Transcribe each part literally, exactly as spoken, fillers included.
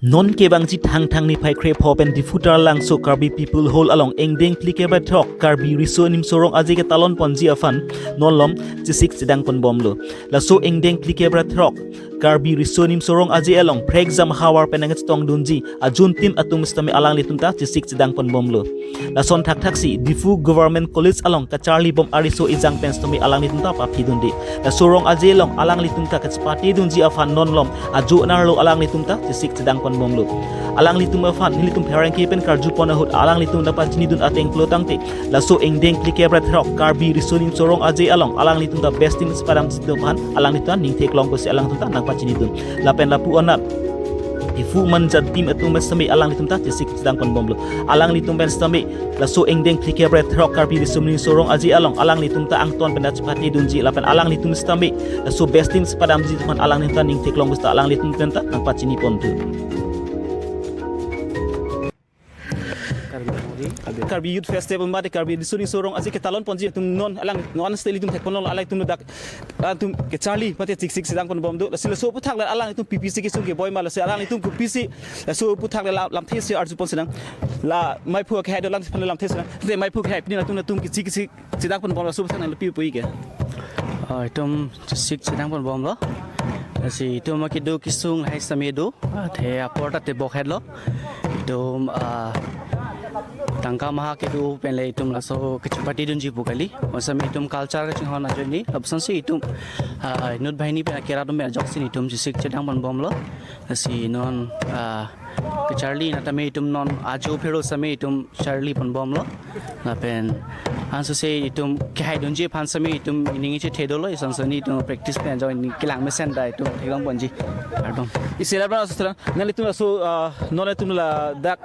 Non kevangji Thangthang niphai krepho pen Diphu Taralangso Karbi People Hall along ingdeng phlikep ra throk Karbi Riso Nimso Rong Aje ketalon ponji aphan non malom chesik chedang ponbomlo. Laso ingdeng phlikep ra throk Karbi Riso Nimso Rong Aje along prekjam havar pen nangchetong dunji ajuntim atum sitame alanglitum ta chesik chedang ponbomlo. Lason thakthaksi Diphu Government College along kacharli bom ariso ejang pen sitame alanglitum ta paphi dunde. Laso Rong Aje along alanglitum ta kachepate dunji aphan non malom ajo anerlo alanglitum ta chesik chedang ponbomlo. Alanglitum aphan nelitum pherangke pen karju pon ahut alanglitum ta pachini dun ateng pulo tangte, laso ingdeng phlikep ra throk Karbi Riso Nimso Rong Aje along alanglitum ta best team sepadam situm aphan alanglitum ta ningtheklong pusi alanglitum ta nangpachini dun. Lapen lapu anat Diphu Manja team atum pen sitame alanglitum ta chesik chedang ponbomlo. Alanglitum pen sitame laso ingdeng phlikep ra throk Karbi Riso Nimso Rong Aje along alanglitum ta angton pen ta chepate dunji lapen alanglitum sitame laso best team sepadamji aphan alanglitum ta ningtheklong pusi alanglitum pen ta nangpachini ponthu. Karbi Youth Festival mate Karbi Riso Nimso Rong Aje ketalon ponji atum non alang non style itum thek ponlo, alangtum dak atum kacharli mate chesik chedang ponbomdo. Lasi laso aphuthak la alanglitum P P C kesung keboi ma, lasi alanglitum P P C laso aphuthak la lamthe si arju pon sinang. La maiphu kehai do, alang aphan lamthe sinang. Te maiphu kehai pini atum atum kisi kisi chedang ponbomlo, laso aphuthak nangli pi puji ke? Ah, itum chesik chedang ponbomlo. Lasi itum akedo kesung lahai sitame do. Ah, the apor ta tebok hetlo. Itum, ah, tangka maha kedo pen le itum laso kachepate dunji pu kali. Bonsitame itum culture kachinghon ajoine. Lapusonsi itum, ah, inut banghini pen akerap atum pen ajoksi itum chesik chedang ponbomlo. Lasi non, ah, kacharli na tame itum non ajo phero sitame itum charli ponbomlo. Lapen ansose itum kehai dunji aphan sitame itum ining iche thedolo, isonsoni itum practice pen jo ining kelang mesen ta itum theklong ponji. Kardom. Isi la bra sutra. Nanglitum laso, ah, non itum ladak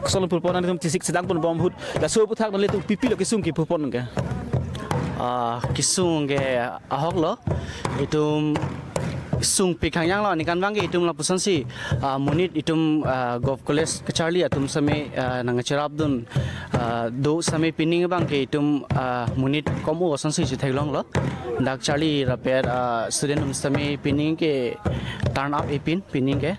kosonlo pulpon, nanglitum chesik chedang ponbom ahut, laso aphuthak nanglitum pi pilo kesung kepu pon ke? Ah, kesung ke ahoklo. Itum sungpik hangyanglo, aningkanvang ke itum lapusonsi, ah, monit itum, ah, Govt College kacharli atum sitame, ah, nangcherap dun, ah, do sitame pining abang ke itum, ah, monit kom-o asonsi chetheklonglo. Dak charli rapet, ah, student atum sitame pining ke turn up epin pining ke.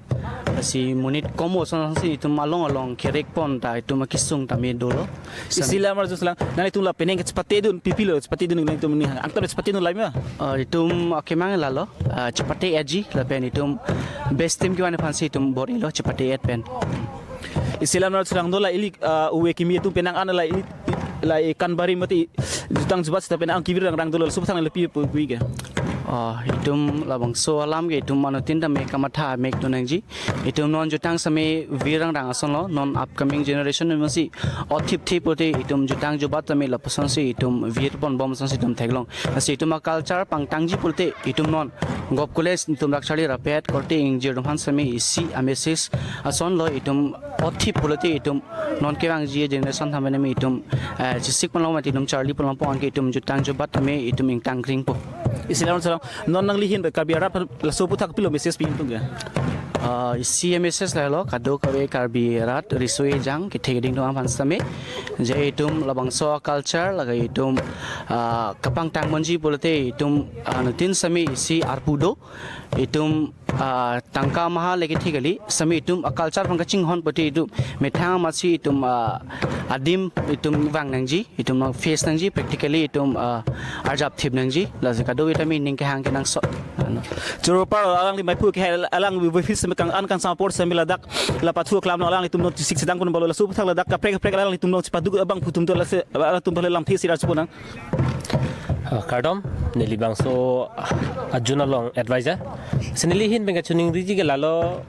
Lasi monit kom-o asonsi itum along along kerek pon ta itum akesung tame dolo. Isi la mar juslang, nanglitum la penang kachepate dun, pi pilo chepate dun, nanglitum ni hang, angtan chepate dun laima? Ah, itum akemang lalo, ah, chepate-etji, lapen itum best team kevan aphansi itum bor-ilo chepate-et pen. Isi la mar juslang, do la ili, ah, uwe kimi itum penang an la ili, la ikan bari mati jutang jubat sita penang kevir rangrang dolo, laso aphuthak nangli pi pu puji ke? Ah, itum labangso alam ke itum anuttin tame kamatha mek tu nangji. Itum non jutang sitame vir rangrang asonlo, non upcoming generation atumsi othip thip pulote itum jutang jubat tame lapusonsi itum vir ponbom asonsi itum theklong. Lasi itum aculture pangtangji pulote itum non Govt College itum dak charli rapet korte ingjir atum aphan sitame isi amessage asonlo, itum othip pulote itum non kevangji generation tame nami itum, eh, chesik ponlong mati itum charli ponlong pon ke itum jutang jubat tame itum ingtang kring po. Isi la mar juslang, non nangli ahin pen Karbi arat aphan laso aphuthak pilo message pi atum ke? Ah, isi amessage lahelo, kadokave Karbi arat riso ejang kethe keding atum aphan sitame, je itum labangso aculture lake itum, ah, kapangtang ponji pulote itum, ah, anuttin sitame isi arpu do, itum, ah, tangka maha le kethe kali, sitame itum aculture aphan kachinghon pulote itum methang amatsi itum, ah, adim itum vang nangji, itum face nangji, practically itum, ah, arjap thip nangji, lasi kadokave tame ning kehang kenangsot. Choro par alangli maiphu kehai, alangli office sitame kang an kangsam apor sitame ladak la pathu aklam alanglitum non chesik chedang ponbomlo, laso aphuthak ladak kaprek kaprek alanglitum non chepaduk abangphu atum do, lasi alangtum aphan le lamthe si arju pon nang. Ah, kardom, neli bangso ajun along advisor. Lasi neli ahin pen kachiningriji ke lalo,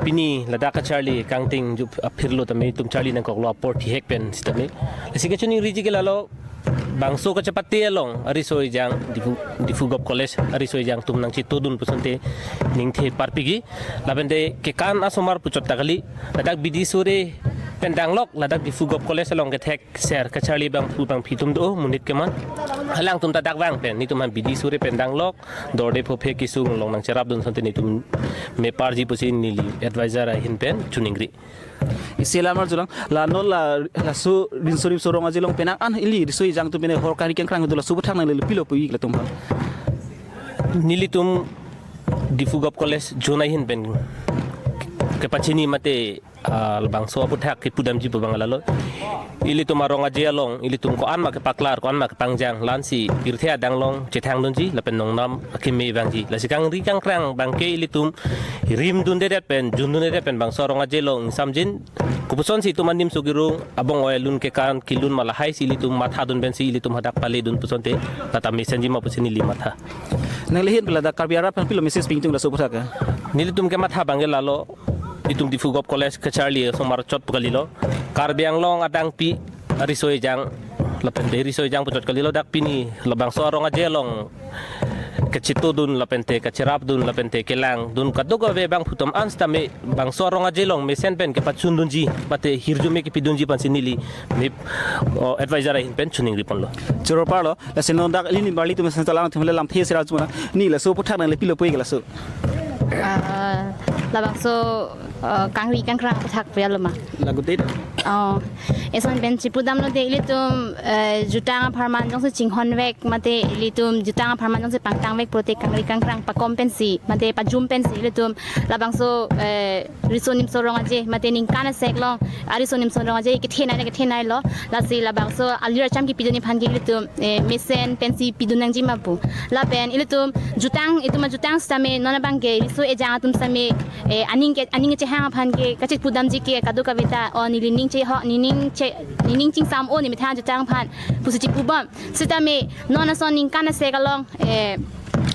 pini ladak kacharli kangting ju aphirlo tame itum charli nangkoklo apor thihek pen sitame. Lasi kachiningriji ke lalo, bangso kachepate along ariso ejang Diphu, Diphu Govt College ariso ejang atum nangchetodun pu asonte ningthe parpiji. Lapen te kekan asomar puchot ta kali, ladak bidi sore pen danglok, ladak Diphu Govt College along kethek ser kacharli bangphu bangphi atum do, monit keman. Alangtum ta dak vang pen, netum aphan bidi sore pen danglok, dorde phophe kesung along nangcherap dun asonte netum me parji pusi neli advisor ahin pen chiningri. Isi la mar juslang, la non la, laso Riso Nimso Rong Aje along penang an ili riso ejang atum pen hor kari kengkrang do, laso aphuthak nangli pilo puji ke latum aphan? Nelitum Diphu Govt College jun ahin pen kepachini mate, ah, labangso aputhak kepudamji pu abang lalo. Ilitum arong aje along, ilitum ko-an ma kepaklar, ko-an ma kepangjang, la-ansi pirthe adang along chethangdunji, lapen nongnam akeme vangji. Lasi kangri kangkrang abangke ilitum rimdundedet pen, jundundedet pen bangso arong aje along ingsamjin. Kopuson si itum anim so kirung, abong oi lun kekan, kelun ma lahai si ilitum mathadun pensi ilitum hadak paledun pusonte, lata mesenji ma pusi neli matha. Nangli ahin pen ladak Karbi arat aphan pilo message pingtung laso aputhak ke? Nelitum kematha abangke lalo, itum Diphu Govt College kacharli osomar chot pu kalilo. Karbi Anglong adangpi ariso ejang, lapen de riso ejang pu chot kalilo, dak pini labangso arong aje along kachetodun lapente kacherapdun lapente kelangdun kadokave abangphu atum an sitame bangso arong aje along mesen pen kepachundunji mate hirjume kepidunji aphansi neli mip, o, advisor ahin pen choningri ponlo. Choro parlo, lasi non dak ili ni barli atum sen talang atum le lamthe sera chuma. Ni laso aputhak nangli pilo puke laso? Ah, labangso, ah, kangri kangkrang aputhak pu alo ma? Lagudet. Oh, eson pen chepudamlo de ilitum, eh, jutang apharman jongsi chinghonvek mate ilitum jutang apharman jongsi pangtangvek pulote kangri kangkrang pakom pensi mate pajum pensi ilitum labangso, eh, riso nimso rong aje mate ningkan asek along ariso nimso rong aje kethenei le ketheneilo. Lasi labangso alir acham kepidunji aphan ke ilitum, eh, mesen pensi pidun nangji ma pu. Lapen ilitum jutang, itum ajutang sitame non abangke riso ejang atum sitame, eh, aning ke, aning kechehang aphan ke kachepudamji ke kadokave ta, o neli ning chehok, nening che, nening chingsam o nemethang jutang aphan pusi chepubom. Sitame non ason ningkan asek along, eh,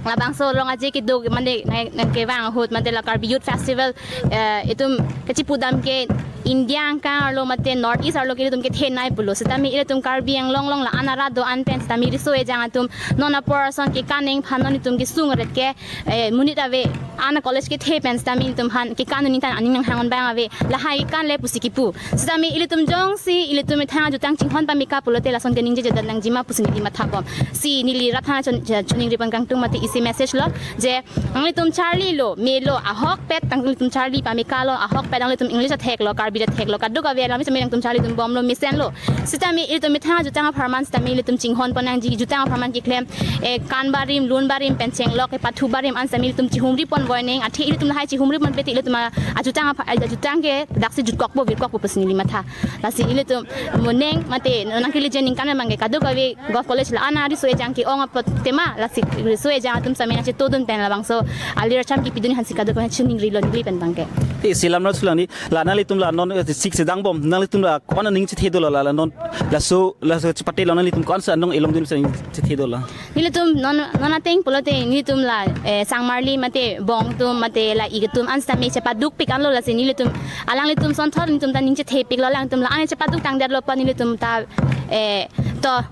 labangso rong aje kedo mane nang, nangkevang ahut mate la Karbi Youth Festival, eh, itum kachepudam ke India angkang arlo mate North East arlo ke itum kethenei pulo. Sitame ilitum Karbi Anglong along la-an arat do-an pen sitame riso ejang atum non apor ason kekan nangji aphan non itum kesung ret ke, eh, monit ave an college kethe pen sitame itum aphan kekan nangji aphan aning nanghang abang ave, lahai kekan le pusi kipu. Sitame ilitum jongsi ilitum methang ajutang chinghon pame ka pulote lason ke ningjejedet nangji ma pusi neli mathapom. Si neli rat aphan chon, choningri pon kangtung mate isi message lo je nanglitum charlilo, melo, ahokpet nanglitum charli pame kalo, ahokpet nanglitum English atheklo, Karbi atheklo, kadokave alam sitame nangtum charlidun bomlo, mesenlo. Sitame ilitum methang ajutang apharman sitame ilitum chinghon pon nangji, jutang apharman keklem, eh, kan barim, lun barim, pen chenglok, eh, pathu barim an sitame ilitum chihumri pon boi neng, athe ilitum lahai chihumri pon pete ilitum a, ajutang apha, ajutang ke daksi jutkokpo, virkokpo pusi neli matha. Lasi ilitum mo neng mate nangkelejen ningkan abangke kadokave Govt College la-an ariso ejang ke-ong apot tema, lasi riso ejang atum sitame nangchetodun pen labangso alir acham kepidun aphansi kadokave choningrilo neli pen abangke. Te isi alam ra sulang ni, la nanglitum la non, eh, sik sedang bom, nanglitum la ko-an aning chethe dolo la, la non laso, laso chepate lo nanglitum ko-an sa anong elongdun sa chethe dolo? Nelitum non, non ateng pulote nelitum la, eh, sangmarli mate bong atum mate la-ik atum an sitame chepadukpik anlo, lasi nelitum alanglitum sonthot nelitum ta ning chethepiklo, alangtum la-an chepaduk tangdetlo pu nelitum ta, eh, to,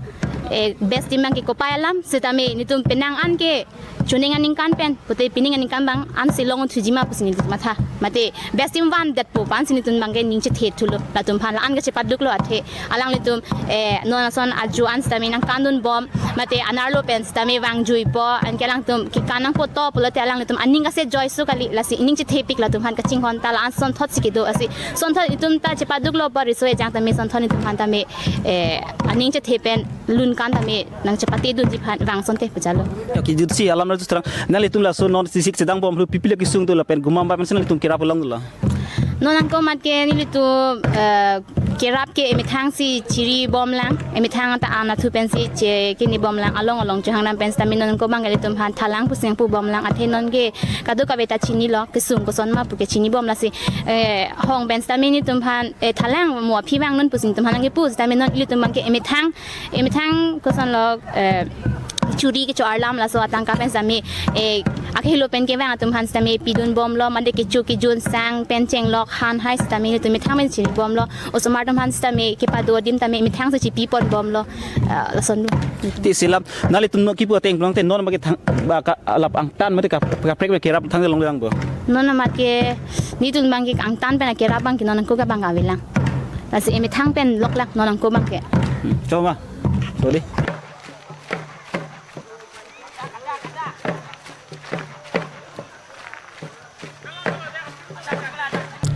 eh, best team abangke kopai alam sitame nelitum penang an ke chuning aningkan pen pute pining aningkan abang an si long thuji ma pusi nelitum matha. Mate best team van detpo pu ansi nelitum abangke ning chethe thulo, latum aphan la-an ke chepaduklo athe alanglitum, eh, non ason aju an sitame nangkandun bom mate anerlo pen sitame vangjuipo, anke alangtum kekan nangpo to pulote alanglitum aning kase joy su kali, lasi ning chethepik latum aphan kachinghon ta la-an sonthot si kedo, lasi sonthot itum ta chepaduklo pu riso ejang tame sonthot itum aphan tame, eh, aning chethe pen lun kan tame nangchepatedunji aphan vang asonte pu jalo. Okay, jutsi alam ra jutsi thrang. Nanglitum laso non sisik sedang bom ru pipila kesung tu lapen gumam ba pensi nanglitum kerap along tu la? Non angko mat ke nelitum, eh, kerap ke emethang si chiri bomlang, emethang ta anathu pensi che kini bomlang along along chuhang dam pensi tame non angko abang ilitum aphan thalang pusi nangpu bomlang athe non ke kadokave ta chinilo, kesung koson ma pu ke chini bom, lasi, eh, hong pensi tame nelitum aphan, eh, thalang mo aphi vang non pusi nelitum aphan nangkepu sitame non ilitum abangke emethang, emethang kosonlo, eh, churi kecho-ar alam laso atangka pen sitame, eh, akehelo pen kevang atum aphan sitame pidun bomlo, mate kecho kejun sang pen chenglok han hai sitame nelitum methang pen chiri bomlo, osomar atum aphan sitame kepado adim tame methang si chipi pon bomlo, eh, lason do. Te isi alam, nanglitum non kipu ateng pulote non abangke thang, ba ka, alap angtan mate ka, kaprek me kerap thang long lang bo? Non amat ke nelitum abangke angtan pen akerap abangke non angko ke abang avelang. Lasi emethang pen loklang non angko abangke. Hmm, choma. Sorry.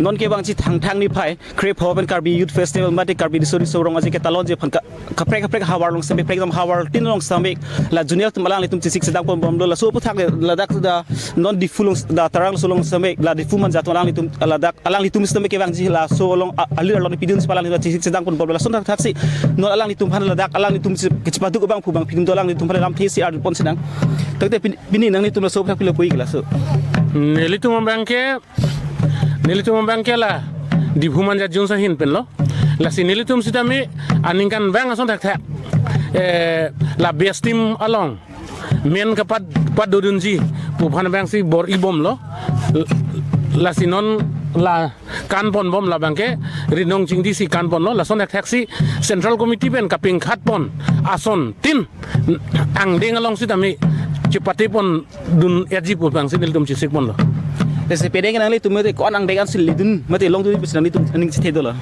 Non ke bangsi Thangthang niphai krepho pen Karbi Youth Festival mate Karbi Riso Riso Rong Aje ketalonji aphan ka, kaprek kaprek havar along sitame, kaprek dam havar tin along sitame, la junior atum alanglitum chesik chedang ponbomlo. Laso aphuthak le ladak da non Diphu along, da Tarang laso along sitame, la Diphu Manja atum alanglitum ladak alanglitum sitame kevangji laso along a-, alir along pidun si alanglitum chesik chedang ponbomlo. Lason thakthaksi non alanglitum aphan ladak alanglitum si kechepaduk abang pu bang pidun do, alanglitum aphan lamthe isi arjupon sinang. Tangte pin-, pini nanglitum laso aphuthak pilo puji ke laso? Nelitum abang ke, nelitum abang ke la Diphu Manja Junction ahin penlo. Lasi nelitum sitame aningkan abang ason thakthak, eh, la base team along men kapat, pat dodunji pu aphan abang si bor-ibomlo. Lasi non la kan ponbom, labang ke rinong chingdi si kan ponlo. Lason thakthaksi Central Committee pen kapingkhat pon ason tin angdeng along sitame chepate pondun etji pu abang si nelitum chesik ponlo. Lasi pini nanglitum mate ko-an angdeng an si ledun mate longdun pusi nanglitum aning chethek dolo?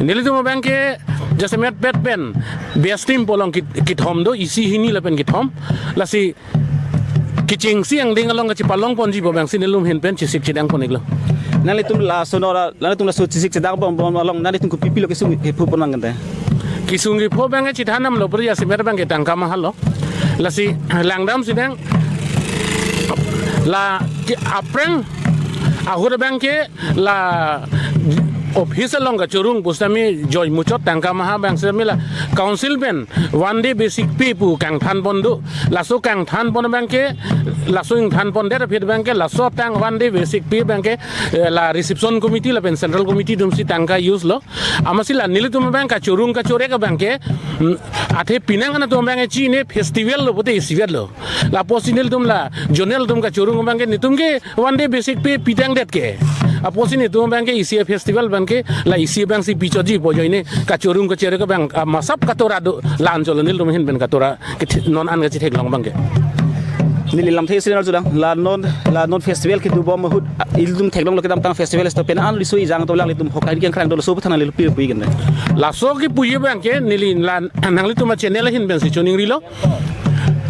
Nelitum abang ke jasemet pet pen base team pu along kit-, kethom do, isi hini lapen kethom. Lasi kechengsi angdeng along kachepalong ponji pu abang si nelitum ahin pen chesik chedang pon-iklo. Nanglitum laso nora, nanglitum laso chesik chedang ponbom along nanglitum kopi pilo kesung kephu pon nang kante? Kesung kephu abang ke chethan damlo, puri jasemet abang ke tangka maha lo. Lasi langdam sidang la ke aphrang ahut abang ke la office along kachorung pusitame joi muchot tangka maha abang sitame la council pen one day basic pay pu kangthan pon do. Laso kangthan pon abang ke, laso ingthan pondet aphi abang ke, laso tang one day basic pay abang ke, eh, la reception committee lapen Central Committee atum si tangka use lo. Amatsi la nelitum abang kachorung kachorek abang ke, mm, athe penang an atum abang ke chini festival lo pute isivet lo. Lapusi nelitum la zonal atum kachorung abang ke, netum ke one day basic pay pitangdet ke. Lapusi netum abang ke isi festival abang ke la isi abang si pichotji pu ajoine kachorung kachorek abang, ah, masap katora do, la-an cholo nelitum ahin pen katora ke thi-, non an kachetheklong abang ke. Neli lamthe isi arjudang, la non, la non festival kedobom ahut, ah, ilitum theklonglo kedamtang festival sto pen an riso ejang to alanglitum hokari kangkrang dolo, laso aphuthak nangli pilo puji kante? Laso kepuji abang ke neli la nanglitum a-channel ahin pen si choningrilo.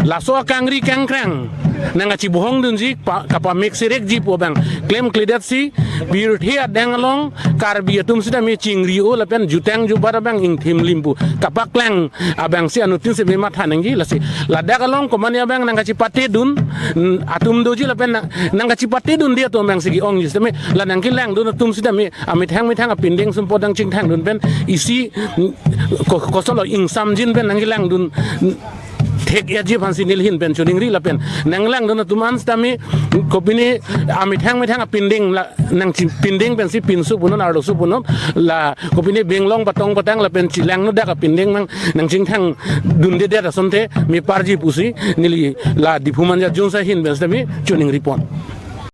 Laso akangri kangkrang nangkachibohong dunji pa, kapamek serekji pu abang klemkledet si pirthe adang along Karbi atum sitame chingri-o lapen jutang jubat abang ingthim lim pu kapaklang abang si anuttin sitame matha nangji. Lasi ladak along komane abang nangkachepate dun, mm, atum doji lapen nang, nangkachepate dunde atum abang si ke-ongji sitame, la nangkelangdun atum sitame amethang methang apindeng sumpot nangchingthang dun pen isi, mm, ko-, kosolo ingsamjin pen nangkelangdun, mm, thek-etji aphan si neli ahin pen choningri lapen nanglangdun atum an sitame kopine amethang methang apindeng la nangchi pindeng pensi pinso punon arloso punon, la kopine benglong patong patang lapen chelangno dak apindeng mang nangchingthang dundedet asonte meparji pusi neli la Diphu Manja Junction ahin pen sitame choningri pon.